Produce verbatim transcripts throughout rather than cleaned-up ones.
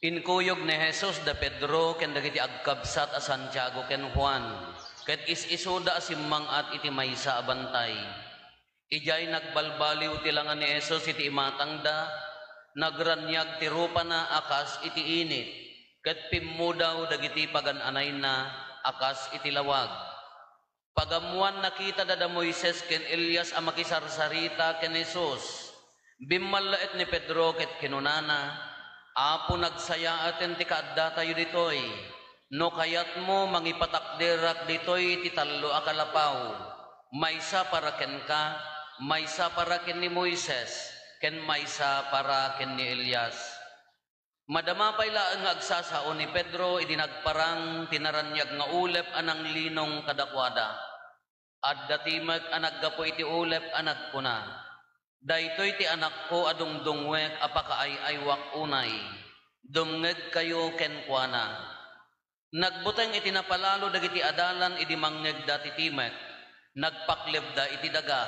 Inkuyog ni Jesus da Pedro ken dagiti agkabsat a Santiago ken Juan, ket is-isuda a simmang-at iti maysa a bantay. Idiay nagbalbaliw ti langa ni Jesus iti imatangda, nagraniag ti rupana a kas iti init, ket pimmudaw dagiti pagan-anayna a kas iti lawag. Pagammoan, nakitada da Moises ken Elias a makisarsarita ken Jesus. Bimmallaet ni Pedro ket kinunana, "Apo, nagsayaaten ti kaaddatayo ditoy. No kayatmo, mangipatakderak ditoy ti tallo a kalapaw, maysa para kenka, maysa para ken ni Moises, ken maysa para ken ni Elias." Madama pay laeng nga agsasao ni Pedro idi nagparang ti naraniag nga ulep a nanglinong kadakuada. Adda timek a naggapu iti ulep a nagkuna, "Daytoy ti Anakko a dungdungwek a pakaay-aywak unay. Dumngegkayo kenkuana." Nagbuteng iti napalalo dagiti adalan idi mangngegda ti timek. Nagpaklebda iti daga.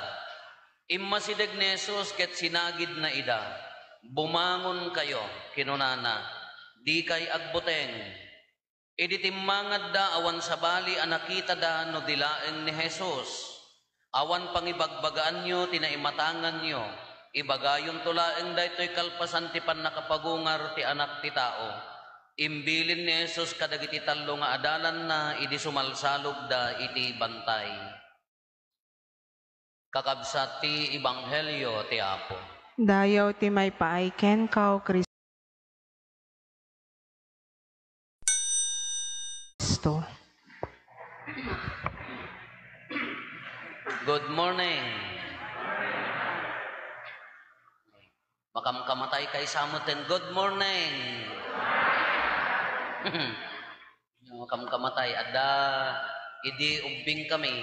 Immasideg ni Jesus ket sinagidna ida. "Bumangonkayo," kinunana. "Dikay agbuteng." Idi timmangadda, awan sabali a nakitada no di laeng ni Jesus. Awan pangibagbagaanyo ti naimatanganyo. Ibagayonto laeng daytoy kalpasan ti pannakapagungar ti Anak ti Tao. Imbilin ni Jesus kadagiti tallo nga adalanna idi sumalsalogda iti bantay. Kakabsat, ti ebanghelio ti Apo. Dayaw ti maipaay kenka, O Kristo. Good morning. Makamkamatay kaysa metten, "Good morning." Makamkamatay, adda idi ubbing kami.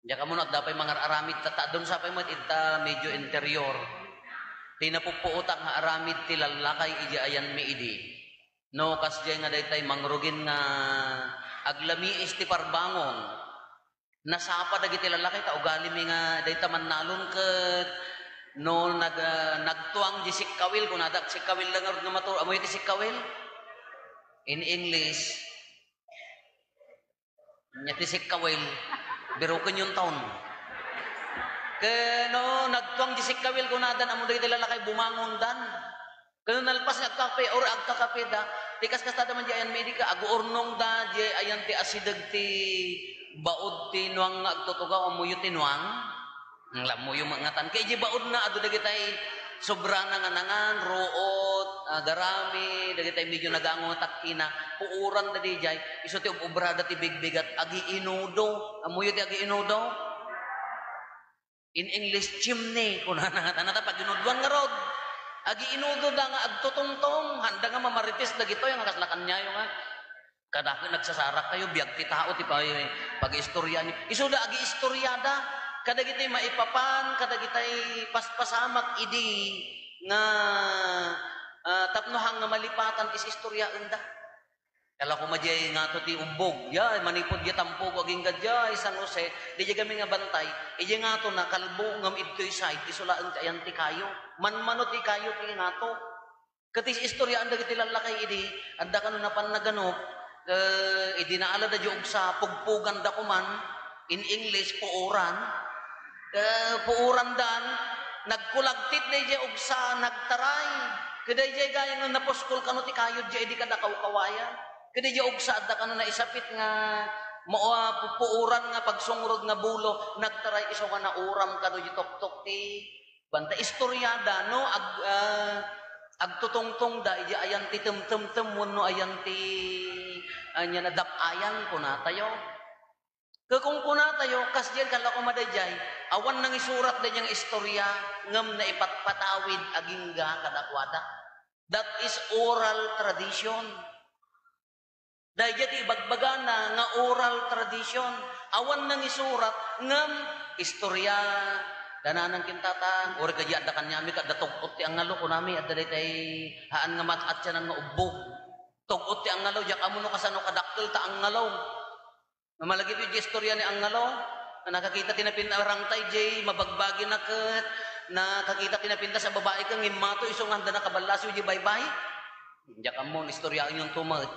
Diak ammo no adda pay mangar-aramid, ta, ta adun sa pay met ita medyo interior. Ti napuppuotak nga aramid ti lallakay idiay ayanmi idi. No, kasdiay nga daytay mangrugin nga aglamiis ti parbangon. Nasapa dagiti lallakay ta ugalimi nga dayta mannalon ket no nag-, ah, nagtuang di sikkawil, kunada, sikkawil la ngarud nga matur-, ammoyo ti sikkawil? In English, nya ti sikkawil, biroken yun taon. Ken no nagtuang di sikkawil, kunadan, ammo dagiti lallakay bumangondan. Ken no nalpas nga agkape, or agkakapeda, ti kaskastada man di ayan medika, aguurnongda, di ayan ti asideg ti baud ti nuang nga agtutugaw, ammoyo ti nuang? Lammoyo met ngatan. Kay di baudna, adu dagitay sobrana nga nangan, ruot, ah, garami, dagitay medyo nagango nga takkina, puoran da dijay, isu ti ub-ubrada ti bigbigat, agiinudo. Ammoyo ti agiinudo? In English, chimney, kunana. Tana ta paginudoan ngarud. Agiinudo da nga agtutungtong, handa nga mamarites dagitoy nga kasla kaniayo nga. Kadakami nagsasarak kayo, biag ti tao ti pay-, pag-istorian. Isuda agiistoriada kadagitay maipapan, kadagitay paspasamak idi nga, ah, tapno haan nga malipatan is istoriaenda. Kala ko madiay ngato ti ubbog. Yay, manipud diay Tampugo agingga diay San Jose, diay kami nga bantay. Idiay ngato na, kalbo ngem idtoy side, isu laeng ti ayan ti kayo. Manmano ti kayo ti ngato. Ket is-, istoriaan dagiti lallakay idi, adda kano napan naganup, eh, idi naalada diay ugsa, pugpuganda koman, in English, puoran. Eh, puorandan, nagkulagtit daydiay ugsa, nagtaray. Ket daydiay gayam nga napuskol kano ti kayod diay idi kada kawkawayan. Ket daydiay ugsa, adda kano naisapit nga mao a pu-, puoran nga pagsungrod nga bulo, nagtaray isu nga nauram kano diay tuktok ti banta. Istoriada, no, ag-, ah, agtutungtongda idi ayan ti temtemtem wenno ayan ti, ania na, dap-ayan, kunatayo. Ket kunkunatayo, kasdiay kala ko madaydiay, awan nangisurat daydiay nga istoria, ngem naipatpatawid agingga kadakuada. That is oral tradition. Daydiay ti ibagbagana nga oral tradition. Awan nangisurat, ngem istoria. Dananan kintatan, uri kadi adda kaniami, adda tug-ot ti angalo, kunami, adda daytay haan nga mat-, atianan nga ubbog. Tug-ot ti angalo, diak ammo no kasano kadakkel ta angalo. Malagipyo diay istoria ni angalo, nakakita ti napin-, arangtay diay mabagbagi na ket nakakita ti napintas a babai ken ngimmato isu nga handa nakaballasiw diay baybay. Diak ammo, istoryaenyon to met.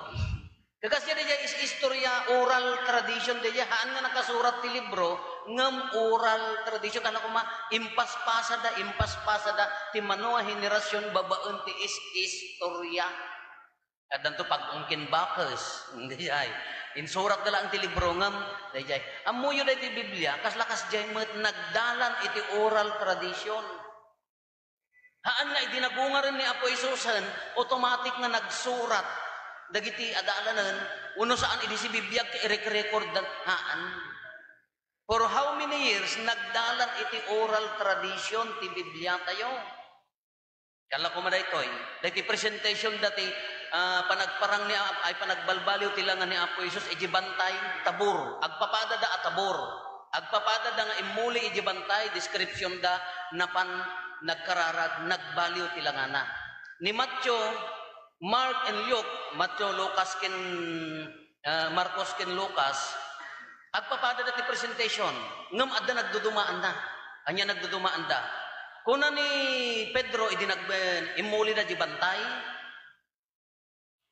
Kakas daydiay is istorya, oral tradition daydiay, haan nga nakasurat ti libro, ngem oral tradition, kano koma, impaspasada, impaspasada, ti mano a henerasyon babaen ti is-istorya. Addanto pag-ungkin bakes, daydiay. Insurat da laeng ti libro, ngem, daydiay. Ammoyo daytoy Biblia, kasla kasdiay met nagdalan iti oral tradition. Haan nga idi nagungaren ni Apo Jesusen, automatic nga nagsurat dagiti adalanen, wenno saan idi si Biblia ket irek-record dan, haan. For how many years nagdalan iti oral tradition ti Biblia tayo? Kalla koma daytoy, daytoy presentation dati, ah, panagparang ni, ay panagbalbaliw ti langa ni Apo Jesus, iji bantay, Tabor. Agpapadada a Tabor. Agpapadada nga immuli iji bantay, description da, napan nagkararag, nagbaliw ti langana. Ni Mateo, Mark, and Luke, Mateo, Lucas, ken, ah, Marcos, ken Lucas, agpapadada ti presentation, ngem adda nagdudumaanda. Ania nagdudumaanda? Kuna ni Pedro, idi nag-, immulida di bantay,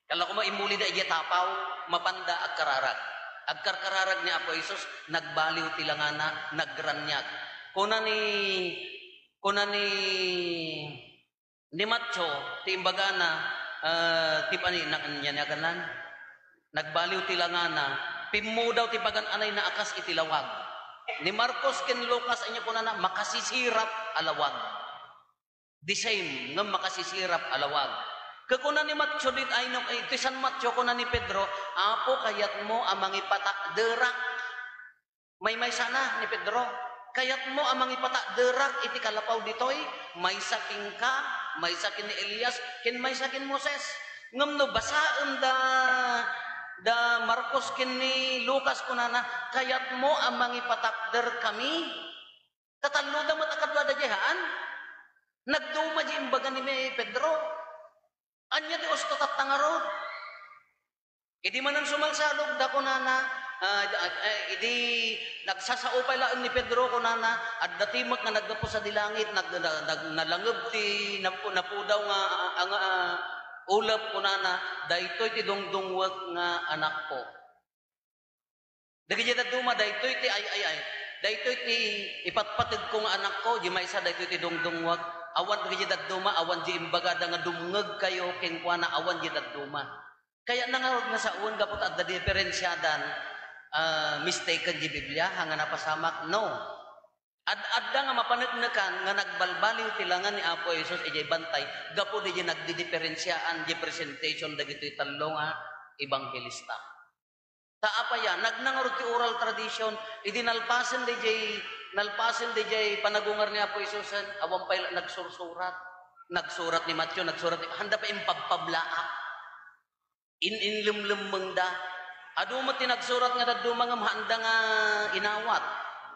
Kalla koma immulida idiay tapaw, mapanda agkararag. Agkarkararag ni Apo Jesus, nagbaliw ti langana, nagraniag. Kuna ni, kuna ni, ni Mateo, ti imbagana, ah, ti pani-, na-, ania ni aganan? Nagbaliw ti langana, pimmudaw ti pagan-anayna a kas iti lawag. Ni Marcos ken Lucas, ania kunana? Makasisirap a lawag. The same, ngem makasisirap a lawag. Ket kuna ni Mateo dit-, ay, no, eh, ti San Mateo, kuna ni Pedro, "Apo, kayatmo a mangipatakderak?" Maymaysana ni Pedro, "Kayatmo a mangipatakderak iti kalapaw ditoy? Maysa kenka, maysa ken ni Elias, ken maysa ken Moses." Ngem no basaem da, da Marcos ken ni Lucas, kunana, "Kayatmo a mangipatakderkami?" Katalloda met a kaduada diay haan. Nagduma diay imbaga ni Pedro. Ania ti usto tatta ngarud? Idi manen sumalsalogda, kunana, ah, ah, eh, idi nagsasao pay laeng ni Pedro, kunana, adda timek nga naggapu sadi langit, nag-, nag-, nag-, nalangeb ti napu-, napudaw nga, ah, nga, ah, ulep, kunana, "Daytoy ti dungdungwek nga anakko." Dagiti dadduma, daytoy ti ay, ay, ay. Daytoy ti ipatpategko nga anakko, di maysa, daytoy ti dungdungwek. Awan dagiti dadduma, awan di imbagada nga dumngegkayo kenkuana, awan di dadduma. Kayatna ngarud nga saoen gapu ta adda diferensiadan, ah, mistaken di Biblia, haan nga napasamak? No. Ad-adda nga mapaneknekan nga nagbalbaliw ti langa ni Apo Jesus idiay bantay gapu diay nagdidiferensiaan di presentation dagitoy tallo nga ebanghelista. Ta apay a, nagna ngarud ti oral tradition, idi nalpasen daydiay, nalpasen daydiay panagungar ni Apo Jesusen, awan pay la nagsursurat. Nagsurat ni Mateo, nagsurat ni, handa pay impabpablaak. In-, inlemlemmengda. Adu met ti nagsurat nga dadduma ngem handa nga inawat.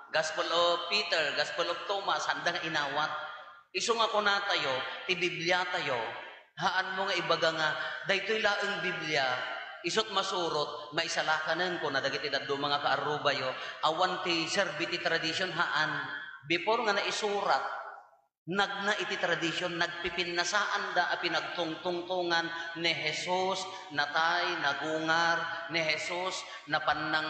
Gospel of Peter, Gospel of Thomas, handa nga inawat. Isu nga kunatayo, ti Bibliatayo, haanmo nga ibaga nga, "Daytoy laeng Biblia, isut' masurot, maisalakanen," kuna dagiti dadduma nga kaarrubayo, awan ti serbi ti tradition, haan. Before nga naisurat, nagna iti tradition, nagpipinnasaanda a pinagtungtungtongan ni Jesus, natay, nagungar, ni Jesus, napannang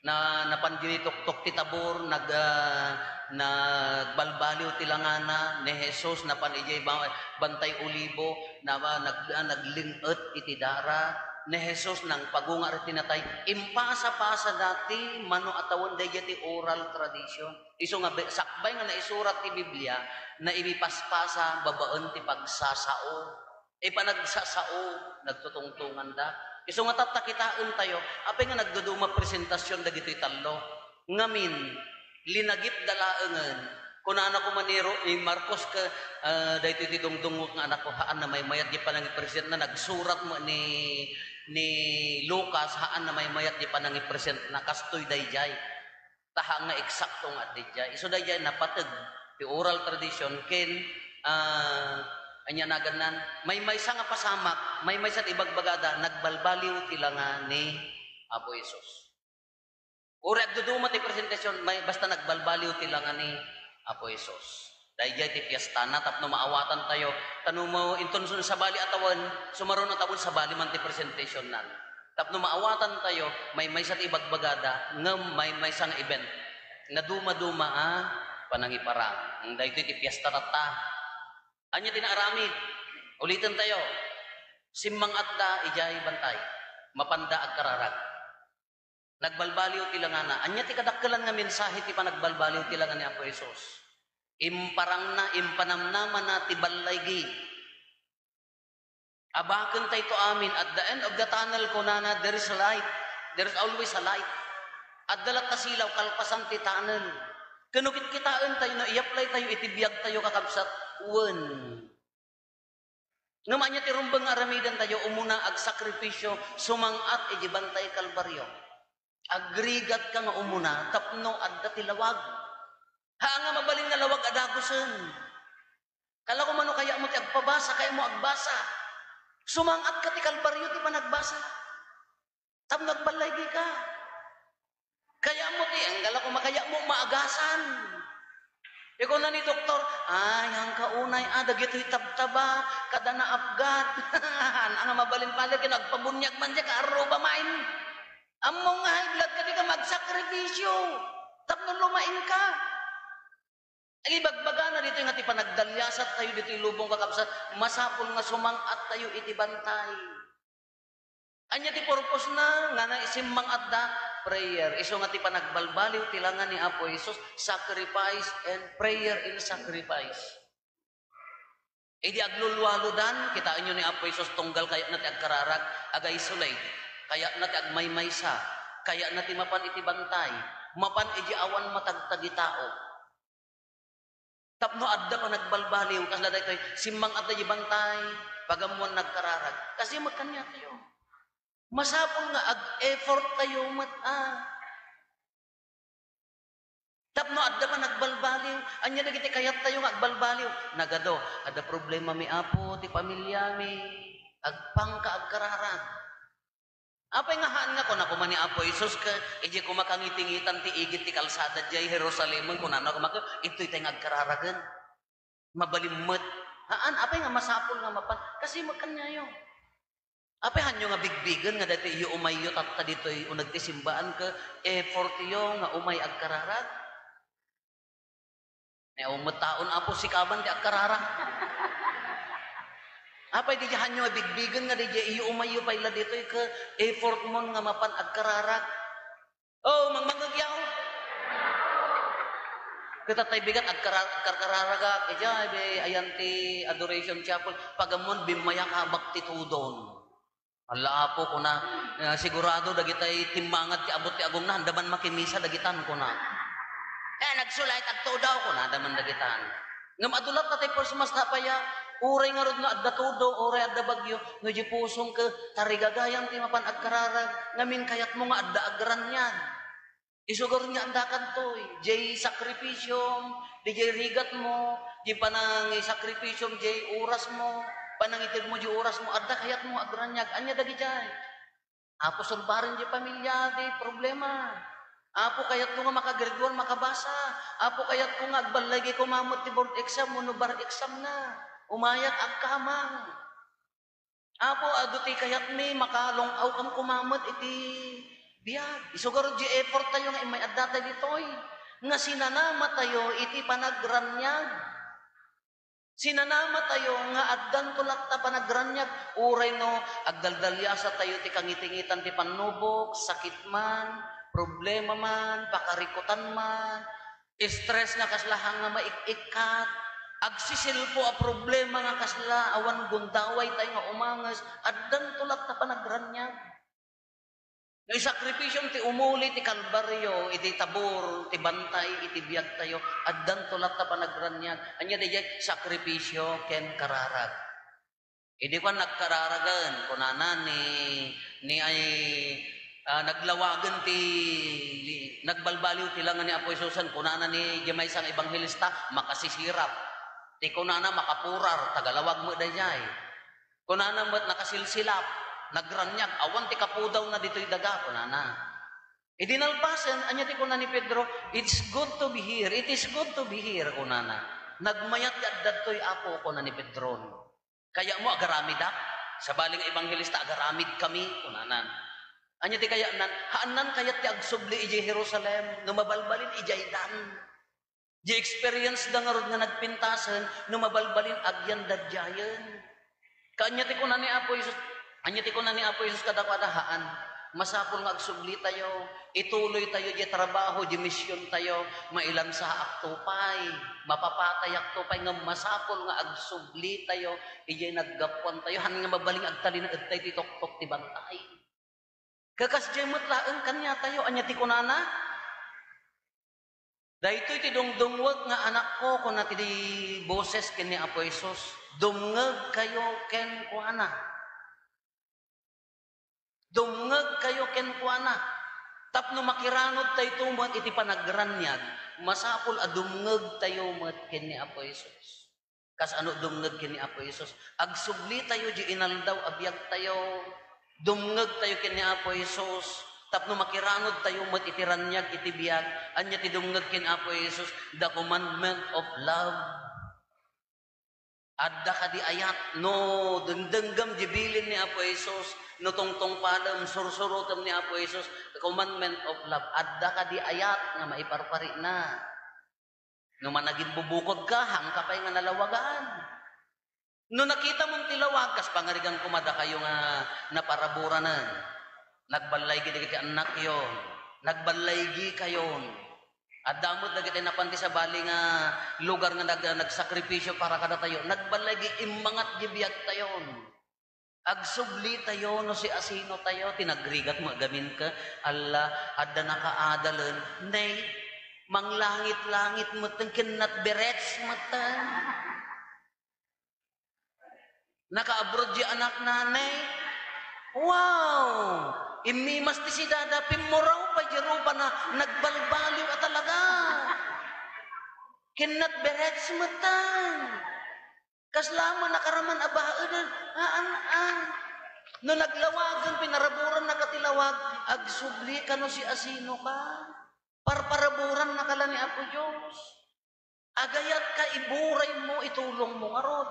na, napan diay tuktok ti Tabor, nag-, ah, nagbalbaliw ti langana, ni Jesus, napan idiay ba-, Bantay Olibo, na, nag-, ah, naglin-et iti dara, ni Jesus, nangpagungar iti natay. Impasa-pasada ti mano a tawen daydiay ti oral tradition. Isu nga be-, sakbay nga naisurat ti Biblia, naipaspasa babaen ti pagsasao. Ipanagsasao, nagtutungtonganda. Isu nga tatta kitaentayo, apay nga nagduduma presentasyon dagitoy tallo? Ngamin, linagipda laengen. Kunana koma ni Ro-, ni Marcos ket, ah, "Daytoy ti dungdungwek nga anakko," haan a maymayat diay panangipresentna, nagsurat met ni, ni Lucas, haan a maymayat diay panangipresentna, kastoy daydiay. Ta haan nga eksakto nga adda idiay. Isu daydiay napateg ti oral tradition ken, ah, ania nagannan, maymaysa nga pasamak, maymaysa ti ibagbagada, nagbalbaliw ti langa ni Apo Jesus. Uray agduduma ti presentasyon, may, basta nagbalbaliw ti langa ni Apo Jesus. Daydiay ti piestana tapno maawatantayo. Ta no mo-, inton sun-, sabali a tawen, sumaruno a tawen, sabali man ti presentationnan. Tapno maawatantayo, maymaysa ti ibagbagada, ngem maymaysa nga event nga dumaduma a panangiparang. Daytoy ti piesta tatta. Ania ti naaramid? Ulitentayo. Simmang-atda idiay bantay. Mapanda agkararag. Nagbalbaliw ti langana. Ania ti kadakkelan nga mensahe ti panagbalbaliw ti langa ni Apo Jesus? Imparangna, impanamnamana ti ballaygi. Abakentayto amin. At the end of the tunnel, kunana, there is a light. There is always a light. Adda latta silaw, kalpasan ti tunnel. Ken no kitkitaentayo, no i-apply tayo iti biagtayo, kakabsat, wen. Ngem ania ti rumbeng nga aramidentayo? Umuna, agsakripisio, sumang-at iti bantay Kalbario. Agrigatka nga umuna tapno adda ti lawag. Haan nga mabalin nga lawag a dagusen. Kala ko mano kayatmo ti agpabasa, kayatmo agbasa. Sumang-atka ti Kalbario ti panagbasa. Tapno agballaygi ka. Kayatmo ti, anggala ko makayatmo maagasan. Ikuna ni doktor, "Ay, hangka unay, ah, dagitoy tabtaba, kada naapgat." Haan nga mabalin pay ken agpabuniag man diay ka, arruba main. Ammom nga high blood ka, di ka magsakripisio. Tapno lumaing ka. Ibagbagana ditoy nga ti panagdaliasattayo ditoy lubong, kakabsat, masapul nga sumang-attayo iti bantay. Ania ti purpose na nga naisimmang-atda? Prayer. Isu nga ti panagbalbaliw ti langa ni Apo Jesus, sacrifice and prayer in sacrifice. Idi aglulualudan, kitaenyo ni Apo Jesus, tunggal kayatna ti agkararag, ag-isolate, kayatna ti agmaymaysa, kayatna ti mapan iti bantay, mapan idi awan matagtagitao. Tapno adda panagbalbaliw, kasla daytoy, simmang-atda iti bantay, pagammoan nagkararag. Kasi met kaniatayo. Masapul nga ag-effort tayo met, ah. Tapno adda panagbalbaliw, ania dagiti kayattayo nga agbalbaliw? Nagadu, adda problemami, Apo, ti pamiliami. Agpangka agkararag. Apay nga haan nga kuna koma ni Apo Jesus ket idiay koma kangitingitan ti igid ti kalsada diay Jerusalem, kunana koma ket, "Intoy tay nga agkararagen." Mabalin met. Haan, apay nga masapul nga mapan? Kasi met kaniayo. Apay haanyo nga bigbigen nga daytoy iyo umayyo tatta ditoy uneg ti simbaan ket effortyo nga umay agkararag? Ni umetaon, Apo, sikaban ti agkararag. Apay, di haanyo nga bigbigen nga di iyo umayyo pay la ditoy ket effortmon nga mapan agkararag? Oh, mangmangngegyaw. Ket tay bigat agkara-, agkarkararagak, idiay, be, ayan ti Adoration Chapel, pagammon bimmayak abak ti tudon. Alla, Apo, kuna, ah, sigurado dagitay timmangad ti abut ti agongna, anda man makimisa dagitan, kuna. Eh, nagsulay, agtudo, kunada man dagitan. Ngem adu latta ti pursmas ta apay a, uray ngarud no adda tudo, uray adda bagyo, no di pusong ket tarigagayam ti mapan agkararag, ngamin kayatmo nga adda agraniag. Isugar nga andakantoy, jay sakripisiom, di jay rigatmo, jay panangisakripisom, jay orasmo, panangitedmo, jay orasmo, adda kayatmo nga agraniag, ania dagijay? Apo, sulbaren jay pamilya, di problema. Apo, kayatko nga makagraduar, makabasa. Apo, kayatko nga agballaygi koma met ti board exam wenno bar exam na. Umayak, agkamang. Apo, adu ti kayatmi, makalung-awkam koma met iti biag. Isugar di effort tayo nga immay adda tayo ditoy. Nga sinanama tayo iti panagraniag. Sinanama tayo nga addanto latta panagraniag. Uray no, agdaldaliasa tayo ti kangitingitan ti pannubok, sakit man, problema man, pakarikutan man, stress nga kasla haan nga maik-ikkat, agsisilpo a problema nga kasla awan gundaway tayo nga umanges, addanto latta panagraniag. No isakripisyon ti umuli ti Kalbario, iti tabor, ti bantay, iti biag tayo, addanto latta panagraniag. Ania dayjay? Sakripisyo ken kararag. Idi kuan, nagkararagen, kunana ni, ni ay, ah, naglawagen ti, nagbalbaliw ti langa ni Apo Jesusen, kunana ni, di maysa nga ebanghelista, makasisirap. Ti kunana, makapurar, tagalawag met dayjay. Kunana met, nakasilsilap, nagraniag, awan ti kapudawna ditoy daga, kunana. Idi nalpasen, ania ti kuna ni Pedro? "It's good to be here. It is good to be here," kunana. Nagmayat ti addadtoy, Apo, kuna ni Pedro. Kayatmo agaramidak? Sabali nga ebanghelista, agaramidkami, kunanan. Ania ti kayatnan? Haannan kayat ti agsubli idiay Jerusalem, no mabalbalin idiay dan. Di experience da ngarud nga nagpintasen, no mabalbalin agyanda diayen. Kaanya ti kuna ni Apo Jesus, anya ti kuna ni Apo Jesus kadakuada, haan, masapul nga agsubli tayo, ituloy tayo di trabaho, di mission tayo, mailansaak to pay, mapapatayak to pay, ngem masapul nga agsubli tayo, idiay naggapuan tayo, han nga mabalin agtalinaed tayo ti toktok ti bantay. Kakasdiay met laeng kaniatayo, ania ti kunana? "Daytoy ti dungdungwek nga Anakko," kuna ti boses ken ni Apo Jesus, "dumngegkayo kenkuana." Dumngegkayo kenkuana. Tapno makiranod tayo met iti panagraniag, masapul a dumngegtayo met ken ni Apo Jesus. Kasano dumngeg ken ni Apo Jesus? Agsubli tayo di inaldaw a biag tayo. Dumngeg tayo ken ni Apo Jesus. Tapno makiranod tayo met iti raniag iti biag. Ania ti dumngeg ken Apo Jesus? The commandment of love. Adda kadi ayat no dengdenggem di bilin ni Apo Jesus, no tungtungpalem, sursurotem ni Apo Jesus, the commandment of love. Adda kadi ayat nga maiparparina? No managimbubukod ka, hangka pay nga nalawagan. No nakita mon ti lawag, kas pangarigan koma dakayo nga naparaburanen. Nagballaygi dagiti annakyo, nagballaygi kayon. Adda met dagiti napan ti sabali nga lugar nga nag-, nagsakripisyo para kadatayo. Nagballaygi, immangat di biagtayon. Agsubli tayo no siasino tayo, ti nagrigat mo agamin ka, alla, adda nakaadalen, nay, manglangit-langit metten, ken natberets metten. Naka-abroad di anak nanay. Wow! Immimas ti sidada, pimmuraw pay di rupana, nagbalbaliw a talaga. Ken natberets metten. Kasla met nakaraman a baed, aan, aan. No naglawagen, pinaraburan na ka ti lawag, agsubli ka no siasino ka. Parparaburan na ka la ni Apo Dios. Agayat ka, iburay mo, itulong mo ngarud.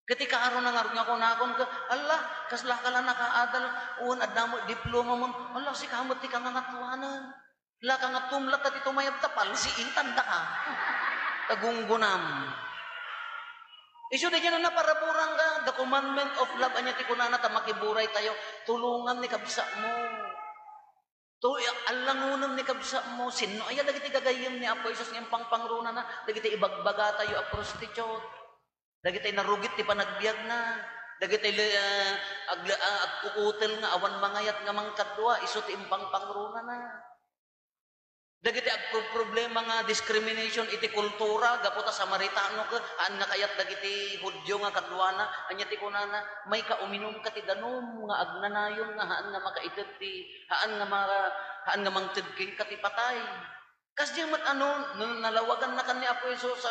Ket ikaaro na ngarud nga kunakon ka, "Alla, kasla ka la nakaadal, wen adda mo diploma mo, alla, sika met ti kangangatuanan." La ka nga tumlat ta ti tumayab ta palsiitan da ka. Tagunggunam. Isu di na naparaburan ka, the commandment of love, anya ti kunana ta makiburay tayo, tulongam ni kabsat mo. To, allangonem ni kabsat mo. Sinno aya dagiti gagayyem ni Apo Jesus nga impangpangrunana? Dagiti ibagbaga tayo a prostitute. Dagiti narugit ti panagbiagna. Dagiti le-, ah, agle-, ah, agkukutel nga awan mangayat nga mangkadua, isu ti impangpangrunana. Dagiti agproproblema nga discrimination iti kultura, gapu ta Samaritano ket, haan nga kayat dagiti Judio nga kaduana, ania ti kunana, "Mayka, uminumka ti danum nga agnanayon nga haan nga makaited ti, haan nga ma-, haan nga mangted kenka ti patay." Kasdiay met ano, no nalawagannakan ni Apo Jesus,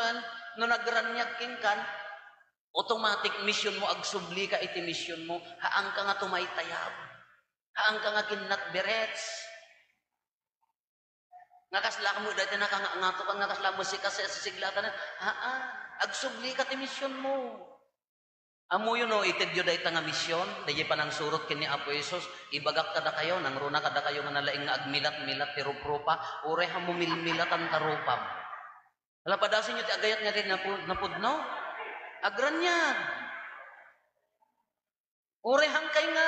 no nagraniag kenkan, automatic mission mo, agsubli ka iti mission mo, haanka nga tumaytayab, haanka nga kinnatberets. Nga kasla mo dayta nakangangatokan, nga kasla mo sika sa sisiglakan, haa, agsubli ka ti mission mo. Ammoyo no itedyo dayta nga mission, daydi panangsurot ken ni Apo Jesus, ibagak kadakayo, nangruna kadakayo nga nalaing nga agmilat-milat ti ruprupa, uray hammo milmilatan ta rupam. Ala, padasenyo ti agayat nga di napu-, napudno. Agraniag. Uray hankay nga,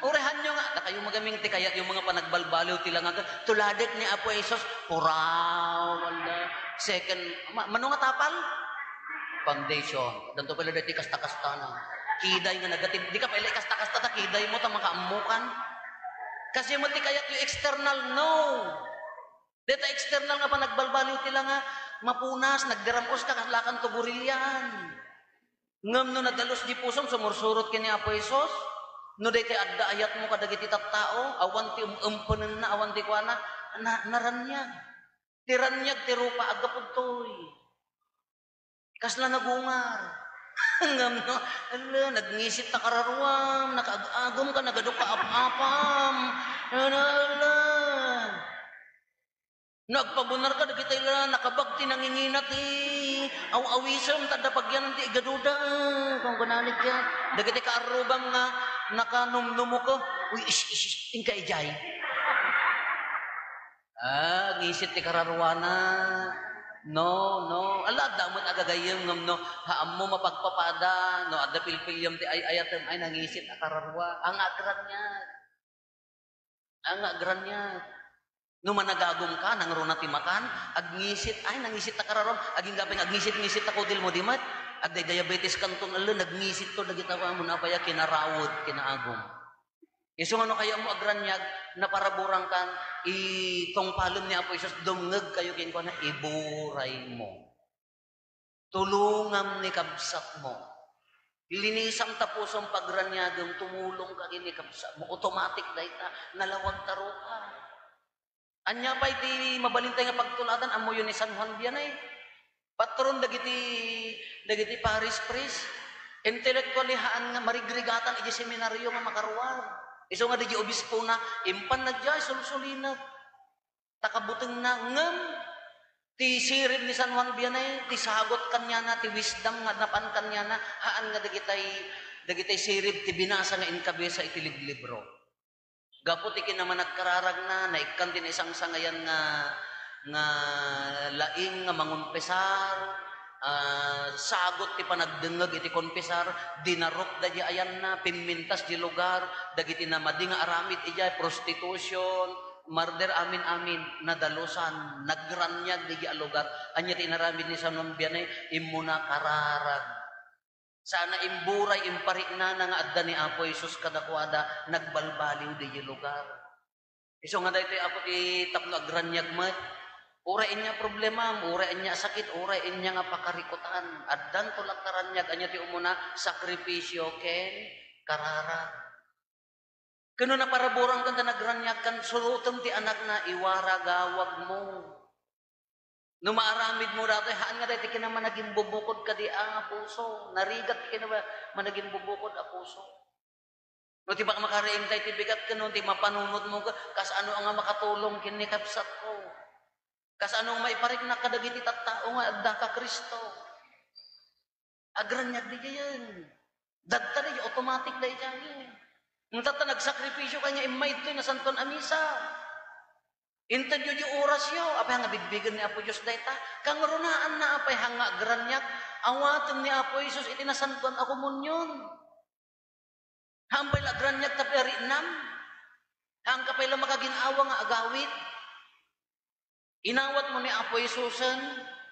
uray hanyo nga, dakayo magaming ti kayatyo mga panagbalbaliw ti langag, tuladek ni Apo Jesus, puraw, wala. Second, ma-, mano nga tapal? Foundation. Danto pala dati kasta-kasta na. Kiday nga nagatib-, di ka pala kasta-kasta ta kiday mo, ta makaammukan. Kasi mo ti kayatyo external, no. Deta external nga panagbalbaliw ti langa, mapunas, nagdaram-os ka, kaslakan to gurilyan. Ngem no nadalus di pusom, sumursurot ken ni Apo Jesus, no daytoy adda ayatmo kadagiti tattao, awan ti em-empenenna, awan ti kuana, na-, naraniag. Ti raniag ti rupa, aggapu ditoy. Kasla nagungar. Ngem no, ala, nagngisit ta kararuam, nakaag-agum ka, nagadu ka ap-apam. Ala, ala. No agpabunarka, dagiti la nakabag ti nangingina ti aw-awisem, ta adda pagyanan ti igaduda, eh, kunkunanit ket. Dagiti kaarrubam nga nakanumnumuko, "Uy, ish, ish, ish, inka idiay." Ah, ngisit ti kararuana. No, no. Ala, adda met agagayyem ngem no, ha ammo mapagpapada, no, adda pilpiliam ti ay-ayatem, ay, nangisit a kararua. Anga agraniag. Anga agraniag. No managagumka, nangruna ti makan, agngisit, ay, nangisit ta kararuam, agingga pay nga agngisit-ngisit ta kudilmo di met. Agday diabetes kanton, ala, nagngisit to, dagita amon apay a kinarawed, kinaagum. Isu nga no kayatmo agraniag, naparaburangkan, itungpalem ni Apo Jesus, dumngegkayo kenkuana, iburaymo. Tulongam ni kabsatmo. Linisam ta pusom, pagraniagem, tumulongka ken ni kabsatmo. Automatic dayta, nalawag ta rupa. Ania pay ti mabalintay nga pagtuladan? Ammoyo ni San Juan Vianney. Patron dagiti, dagiti parish priest. Intellectually, haan nga marigrigatan iti seminario nga makaruar. Isu nga dagiti obispona, impanna diay sulsulinep. Ta kabutengna, ngem ti sirib ni San Juan Vianney, ti sagot kaniana, ti wisdom nga napan kaniana, haan nga dagitay, dagitay sirib ti binasa nga inkabisa iti liblibro. Gapu ti kinamanagkararagna, naikkan ti naisangsangayan nga, nga laing nga mangonpesar, ah, sagot ti panagdengngeg iti konpesar, dinarok daydi ayanna, pimmintas di lugar, dagiti namadi nga aramid idiay, prostitution, murder, amin-amin, nadalusan, nagraniag daydi a lugar. Ania ti inaramid ni San Juan Vianney? Immuna kararag. Sana imburay, impariknana nga adda ni Apo Jesus kadakuada, nagbalbaliw diay lugar. Isu nga daytoy, Apo, ti tapno agraniag met. Uray ania problemam, uray ania sakit, uray ania nga pakarikutan. Addanto latta raniag, ania ti umuna, sakripisio ken kararag. Ken no naparaburangkan ta nagraniagkan, surotem ti anakna, iwaragawagmo. No maaramidmo datoy, haan nga daytoy kinamanagimbubukod kadi a puso. Narigat ti kinamanagimbubukod a puso. No ti baka makariing tay ti bigat ken no ti mapanunotmo, ka-, kasano nga makatulong ken ni kabsatko? Kasano nga maipariknak kadagiti tattao nga adda ka Cristo? Agraniag daydiayen. Dadta daydiay, automatic daydiayen. Ngem tatta nagsakripisio kaniak, immaydtoy Nasantoan a Misa. Intedyo di orasyo, apay nga bigbigen ni Apo Dios dayta. Kangrunaanna, apay nga agraniag, awaten ni Apo Jesus iti Nasantoan a Komunion. Haan pay la agraniag ta pariiknam. Haanka pay la makagin-awa nga agawid. Inawatmo ni Apo Jesusen,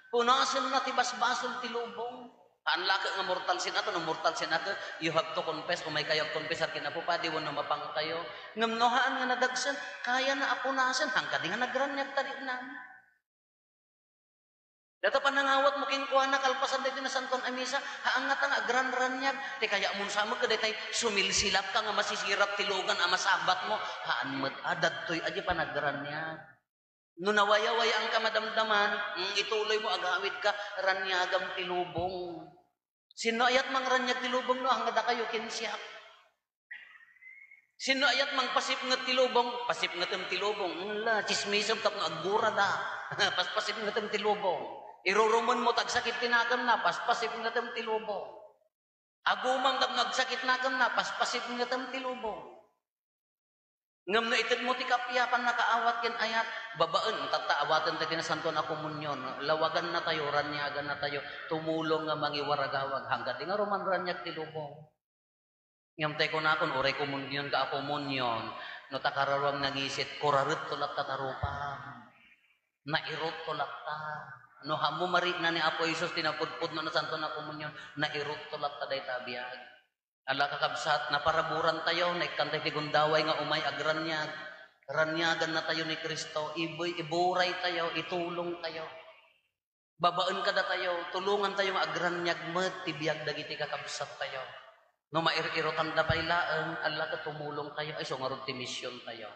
punasenna ti basbasol ti lubong. Haan la ket nga mortal sin ato, no mortal sin ato, you have to confess, umaykayo agkonfesar ken Apo Padi wenno mapangkayo. Ngem no haan nga nadagsen, kayana a punasen, haan kadi nga nagraniag ta pariiknam. Dayta panangawatmo kenkuana kalpasan daytoy Nasantoan a Misa, haan ngata nga agranraniag, ti kayatmon sa met ket daytay sumilsilapka nga masisirap ti lugan a masabatmo, haan met a, daytoy a di panagraniag. No nawayawayangka madamdaman, mm, ituloymo agawidka, raniagam ti lubong. Sinno ayat mangraniag ti lubong no haan nga dakayo ken siak? Sinno ayat mangpasipnget ti lubong? Pasipngetem ti lubong. Ala, tsismisem tapno aggurada. Paspasipngetem ti lubong. Irurumenmo ta agsakit ti nakemna, paspasipngetem ti lubong. Agumam tapno agsakit nakemna, paspasipngetem ti lubong. Ngem no itedmo ti kappia, pannakaawat ken ayat, babaen, tatta, awaten ti Nasantoan a Komunion, lawagannatayo, raniagannatayo, tumulong nga mangiwaragawag, haan kadi nga rumanraniag ti lubong. Ngem tay kunakon, uray komunionka a komunion, no ta kararuam nangisit, kuraretto latta ta rupam. Nairutto latta. No hammo marikna ni Apo Jesus ti napudpudno a Nasantoan a Komunion, nairutto latta dayta a biag. Ala, kakabsat, naparaburantayo, naikkantay ti gundaway nga umay agraniag. Raniagannatayo ni Cristo, ibu-, iburaytayo, itulongtayo. Babaen kadatayo, tulongantayo nga agraniag met ti biag dagiti kakabsattayo. No mair-irutanda pay laeng, ala ket tumulongkayo, isu ngarud ti misiontayo.